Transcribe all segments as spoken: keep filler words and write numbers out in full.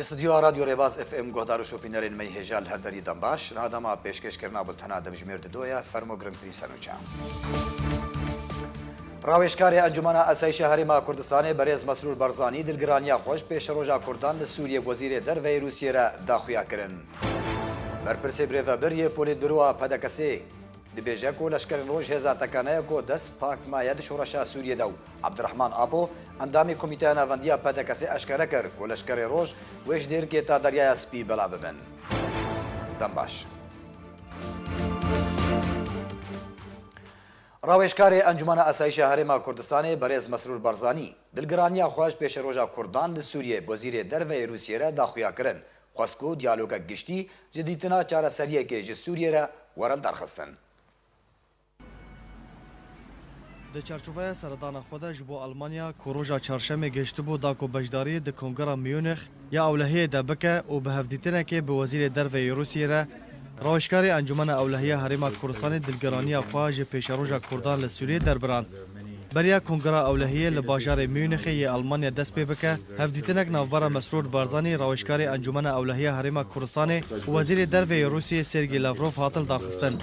Li stûdyoya Radyo Rêbaz F M guhdar û şopînerên me yê hêja li her derî dem baş. Niha dema pêşkêşkirina bultena demjimêr dido ye, fermo girngtirîn serûçe. Rawêjkarê Encûmena Asayîşa Herêma Kurdistanê berêz Mesrûr Barzanî dilgiraniya xwe ji pêşeroja Kurdan li Sûriyê wezîrê derve yê Rûsiyê re da xuya kirin. Berpirsê birêvebir yê Polîtbûroya P D K'ê dibêje ku Leşkerên Roj hêza tekane ye ku dest pak maye di şoreşa Sûriyê de û Abdurrahman Apo, endamê Komîteya Navendiya P D K'ê eşkere kir ku Leşkerê Roj wê ji dêrikê ta Deryaya Spî belav bibin. Dem baş. Rawêjkarê Encûmena Asayîşa Herêma Kurdistanê berêz Mesrûr Barzanî dilgiraniya xwe ji pêşeroja Kurdan li Sûriyê wezîrê derve yê Rûsiyê re da xuya kirin. Xwest ku diyalogek giştî ji dîtina çareseriyekê ji Sûriyê re were lidarxistin. Di çarçoveya seredana xwe de ji bo Almanya ku roja çarşemê gihiştibû da ku beşdarî di Kongera Munich ya Ewlehiyê de bike û bi hevdîtinekê bi Wezîrê Derve yê Rûsiyê re, rawêjkarê Encûmena Ewlehiya Herêma Kurdistanê dilgiraniya xwe ji pêşeroja Kurdan li Sûriyê derbirand. Beriya Kongera Ewlehiyê li bajarê Munihê yê Almanya dest pê bike, hevdîtinek navbera Mesrûr Barzanî, rawêjkarê Encûmena Ewlehiya Herêma Kurdistanê û Wezîrê Derve yê Rûsiyê Sergey Lavrov hat lidarxistin.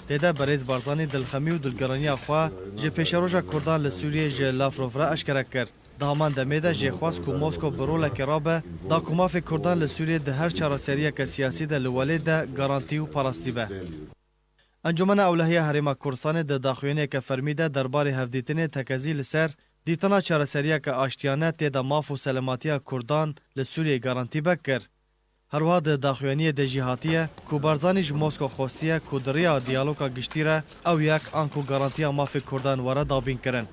Tê de berêz Barzanî dilxemî û dilgiraniya xwe ji pêşeroja Kurdan li Sûriyê ji Lavrov re eşkere kir. Di heman demê de jê xwest ku Mosko bi rolekê rabe, da ku mafê Kurdan li Sûriyê di her çareseriyeke siyasî de li welê de garantî û parastî be. Encûmena Ewlehiya Herêma Kurdistanê di daxuyaniyeke fermî de derbarê hevdîtinê tekezî li ser dîtina çareseriyeke aştiyane tê de maf û selematiya Kurdan li Sûriyê garantî be kir. Herwiha di daxuyaniyê de jî hatiye ku Barzanî ji Mosko xwestiye ku di riya diyaloga giştî re ew yek anku garantiya mafê Kurdan were dabînkirin.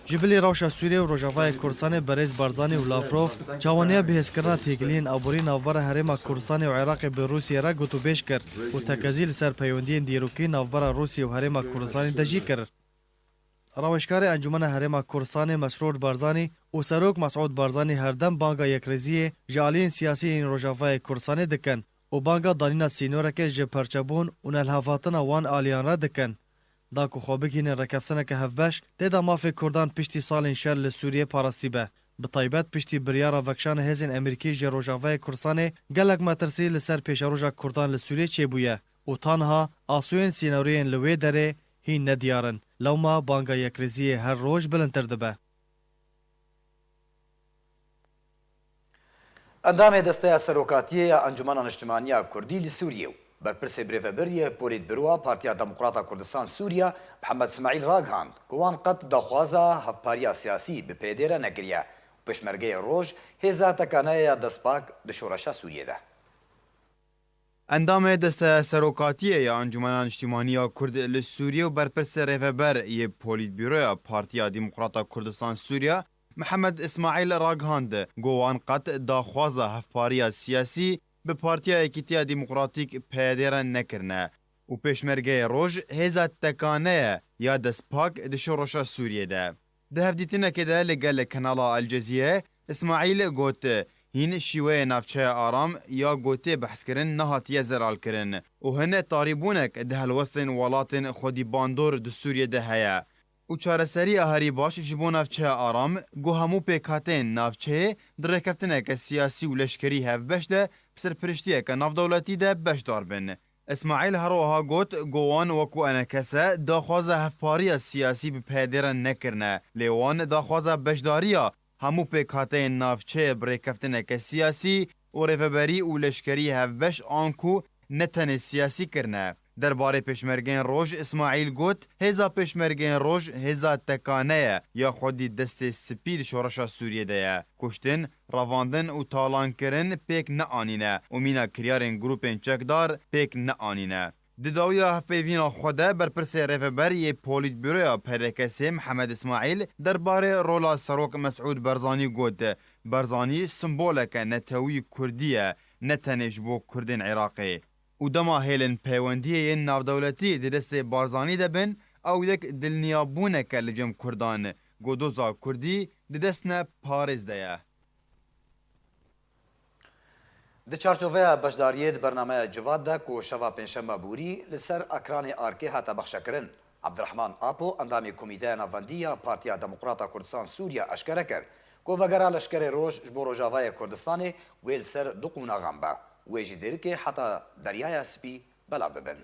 Ji bilî rewşa Sûriyê û Rojavayê Kurdistanê berêz Barzanî û Lavrov çawaniya bihêzkirina têkiliyên aborî navbera Herêma Kurdistanê û Iraqê bi Rûsiyê re gotûbêj kir û tekezî li ser peywendiyên dîrokî navbera Rûsiyê û Herêma Kurdistanê de jî kir. Rawêjkarê Encûmena Herêma Kurdistanê Mesrûr Barzanî û Serok Mesûd Barzanî herdem banga yekrêziyê ji aliyên siyasî yên Rojavayê Kurdistanê dikin û banga danîna sînoreke ji perçebûn û nelhevhatina wan aliyan re dikin. Da ku xwe bigihînin rêkeftineke hevbeş, tê de mafê Kurdan piştî salên şer li Sûriyê parastî be. Bi taybet piştî biryara vekişana hêzên Amerîkî ji Rojavayê Kurdistanê gelek metirsî li ser pêşeroja Kurdan li Sûriyê çêbûye û ta niha asûyên sînoriyên li wê derê hîn nediyar in. Lewma banga yekrêziyê her roj bilindtir dibe. Endamê Desteya Serokatiyê ya Encûmena Niştimanî ya Kurdî li Sûriyê û berpirsê birêvebir yê Polîtbûroya Partiya Demokrata Kurdistan Sûriya, Mihemed Îsmaîl ragihand ku wan qet daxwaza hevpariya siyasî bi P Y D'ê re nekiriye û Pêşmergeyê Roj hêza tekane ya destpak di şoreşa Sûriyê de. Endamê Desteya Serokatiyê ya Encûmena Niştimanî ya Kurd li Sûriyê û berpirsê rêveber yê Polîtbûroya Partiya Demokrata Kurdistan Sûriya, Mihemed Îsmaîl ragihand ku wan qet daxwaza hevpariya siyasî bi Partiya Yekîtiya Demokratîk P Y D re nekirine û Pêşmergeyê Roj hêza tekane ye ya destpak di şoreşa Sûriyê de. Di hevdîtinekê de li gel kanala El Cezîre, Îsmaîl got, hîn şîweyê navçeya aram ya ku tê behskirin nehatiye zelalkirin û hin tarîbûnek di helwestên welatên xwedîbandor di Sûriyê de heye û çareseriya herî baş ji bo navçeya aram, ku hemû pêkhateyên navçeyê di rêkeftineke siyasî û leşkerî hevbeş de bi serpiriştiyeke navdewletî de beşdar bin. Îsmaîl her wiha got ku wan wekû enekese daxwaza hevpariya siyasî bi P Y D re nekirine, lê wan daxwaza beşdariya hemû pêkhateyên navçeyê bi rêkeftineke siyasî û rêveberî û leşkerî hevbeş anku ne tenê siyasî kirine. Derbarê Pêşmergeyên Roj Îsmaîl got, hêza Pêşmergeyên Roj hêza tekane ye ya xwedî destê spî di şoreşa Sûriyê de ye. Kuştin, revandin û talankirin pêk neanîne û mîna kiryarên grûpên çekdar pêk neanîne. Di dawiya hevpeyvîna xwe de berpirsê rêveber yê Polîtbûroya P D K'ê Mihemed Îsmaîl derbarê rola Serok Mesûd Barzanî got, Barzanî simboleke netewî Kurdî ye, ne tenê ji bo Kurdên Iraqê. Û dema hêlên peywendiyê yên navdewletî di destê Barzanî de bin, ew yek dilniyabûneke li cem Kurdan, ku doza Kurdî di destne parêz de ye. Di çarçoveya beşdariyê di bernameya Civat de ku şeva pêncşembe borî li ser ekranê Arkê hate bexşekirin, Abdurrahman Apo, endamê Komîteya Navendî ya Partiya Demokrata Kurdistan Sûriya eşkere kir Ku vegera Leşkerê Roj ji bo Rojavayê Kurdistanê wê li ser du qonaxan be, wê ji Dêrikê heta Deryaya Spî belav bibin.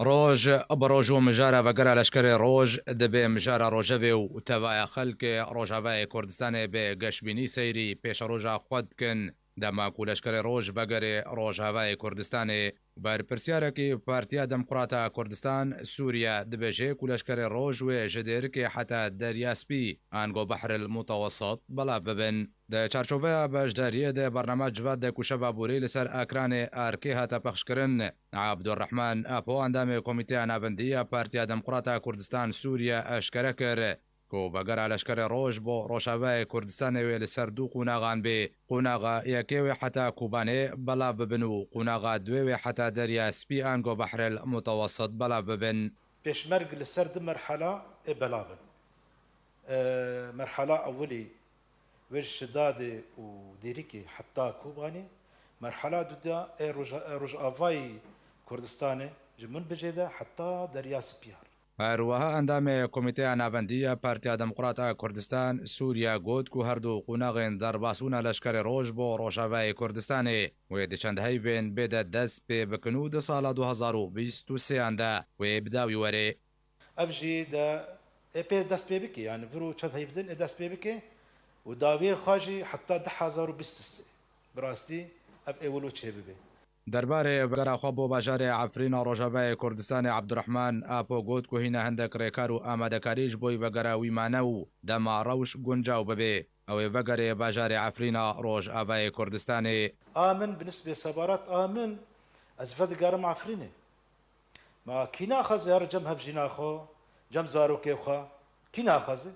Roj bi roj û mijara vegera Leşkerê Roj dibe mijara rojevê û tevaya xelkê Rojavayê Kurdistanê bi geşbînî seyrî pêşeroja xwe dikin. Dema ku Leşkerê Roj vegerê Rojavayê Kurdistanê, berpirsiyarekî Partiya Demokrata Kurdistan Sûriye dibêje ku Leşkerê Roj wê ji Dêrikê heta Derya Spî ango Behril Mutewessit belav bibin. Di çarçoveya beşdariyê de bernama Civat de ku şeva borî li ser ekranê erkê hate pexşkirin, Abdurrahman Apo, endamê Komîteya Navendî ya Partiya Demokrata Kurdistan Sûriye, eşkere kir ku vegera Leşkerê Roj bo Rojavayê Kurdistanê wê li ser du qonaxan bê. Qonaxa yekê wê heta Kobanê belav bibin û qonaxa duê wê heta Derya Spî ango Behrel Mutewessit belav bibin. Pêşmerg li ser du merhala ê belav in. E, merhala ewilî wê ji Şidadê û Dêrikê heta Kobanê, merhala duda ê Roja-, ê Rojavayî Kurdistanê ji Minbicê de heta Derya Spiyar. Her wiha endamê Komîteya Navendî ya Partiya Demokrat a Kurdistan Sûriye got ku her du qonaxên derbasbûna Leşkerê Roj bo Rojavayê Kurdistanê wê di çend heyvên bê de dest pê bikin û di sala du hazar û bîst û sêyan de wê bi dawî werê. Ev jî de ê pê dest pê bike, yani vir û çend heyv din ê dest pê bike û dawiyê xwe jî heta du hazar û bîst û sê. Bi rastî ev ê wilo çêbibe. Derbarê vegera xwe bo bajarê Efrîna Rojavayê Kurdistanê Abdurrahman Apo got ku hîna hindek rêkar û amadekarî ji bo vegera wî mane û dema rewş guncaw bibe, ew ê vegerê bajarê Efrîna Rojavayê Kurdistanê. A min bi nisbê sebarat a min, ez vedigerim Efrînê. Ma kî naxwaze here cem hevjîna xwe, cem zarokê xwe? Kî naxwaze?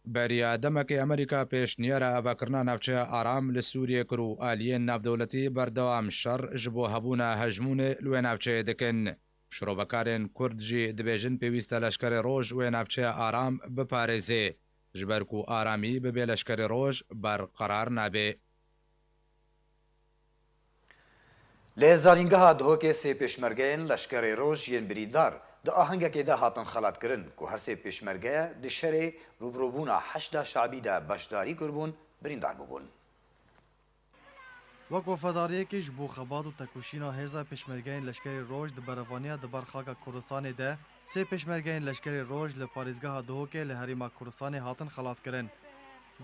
Beriya demekê Amerîka pêşniyara avakirina navçeya aram li Sûriyê kir û aliyên navdewletî berdewam şer ji bo hebûna hejmûnê li wê navçeyê dikin. Şirovekarên Kurd jî dibêjin pêwîst e Leşkerê Roj wê navçeya aram biparêze, ji ber ku aramî bi bê Leşkerê Roj berqerar nabe. Li zanîngeha Duhokê sê pêşmergeyên Leşkerê Roj yên birîndar di ahengekê de hatin xelatkirin ku her sê pêşmergeya di şerê rûbirûbûna Heşda Şabî de beşdarî kiribûn, birîndar bûbûn. Wek wefedariyekê ji bo xebat û tekoşîna hêza pêşmergeyên Leşkerê Roj di berevaniya di ber xaka Kurdistanê de, sê pêşmergeyên Leşkerê Roj li parêzgeha Duhokê li Herêma Kurdistanê hatin xelatkirin.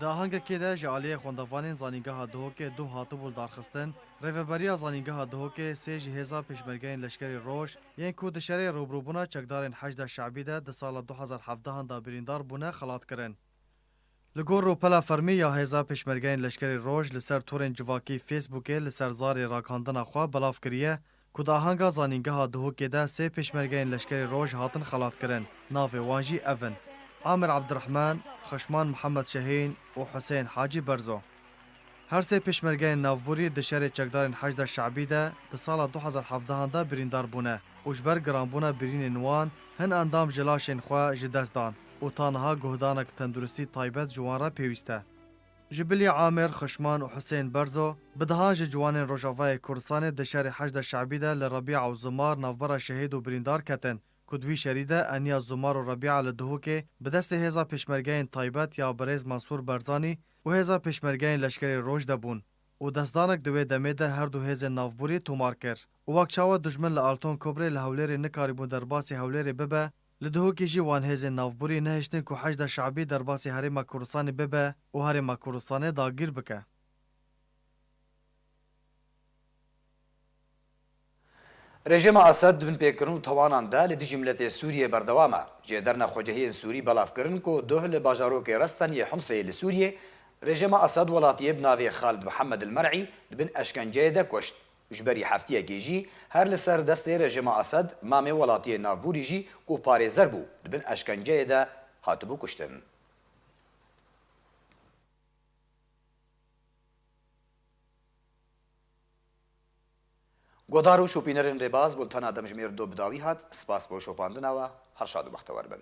Di ahengekê de ji aliyê xwendevanên Zanîngeha Duhokê duh hatibû lidarxistin, Rêveberiya Zanîngeha Duhokê sê ji hêza pêşmergeyên Leşkerê Roj yên ku di şerê rûbirûbûna çekdarên Heşda Şabî de di sala du hazar hevdehan de birîndar bûne xelat kirin. Li gor rûpela fermî ya hêza pêşmergeyên Leşkerê Roj li ser torên civakî Facebookê li ser zarê ragihandina xwe belav kiriye, ku di ahanga Zanîngeha Duhokê de sê pêşmergeyên Leşkerê Roj hatin xelatkirin, navê wan jî ev in: Amir Abdirehman, Xişman Mihemed Şehîn û Husên Hacî Berzo. Her sê pêşmergeyên navborî di şerê çekdarên Heşda Şabî de di sala du hazar hevdehan de birîndar bûne û ji ber giranbûna birînên wan hin endam ji laşên xwe ji dest dan û ta niha guhdanek tenduristî taybet ji wan re pêwîst e. Ji bilî Amir, Xişman û Husên Berzo, bi dehan ji ciwanên Rojavayê Kurdistanê di şerê Heşda Şabî de li Rebîa û Zimar navbera şehîd û birîndar ketin, ku di wî şerî de eniya Zimar û Rebîa li Duhokê bi destê hêza pêşmergeyên taybet ya birêz Mansûr Berzanî û hêza pêşmergeyên Leşkerê Roj de bûn û destdanek di wê demê de her du hêzên navborî tomar kir. Û wek çawa dijmin li Alton Kobrê li Hewlêrê nikarîbûn derbasî Hewlêrê bibe, li Duhokê jî wan hêzên navborî nehiştin ku Heşda Şabî derbasî Herêma Kurdistanê bibe û Herêma Kurdistanê dagîr bike. Rejîma Esed di binpêkirin û tawanan de li dijî miletê Sûriyê berdewam e. Jêderna xwecihiyên Sûrî belav kirin ku duh li bajarokê Resteniyê Humsê li Sûriyê, rejîma Esed welatiyê bi navê Xalid Mihemed el Mer'î di bin eşkenceyê de kuşt. Ji berî heftiyekê jî her li ser destê rejîma Esed mamê welatiyê navborî jî ku parêzer bû, di bin eşkenceyê de hatibû kuştin. Godar û şopînerên rêbaz, bultena demjimêr do bi dawî hat. Spas bo şopandina we. Her şad û bextewer bin.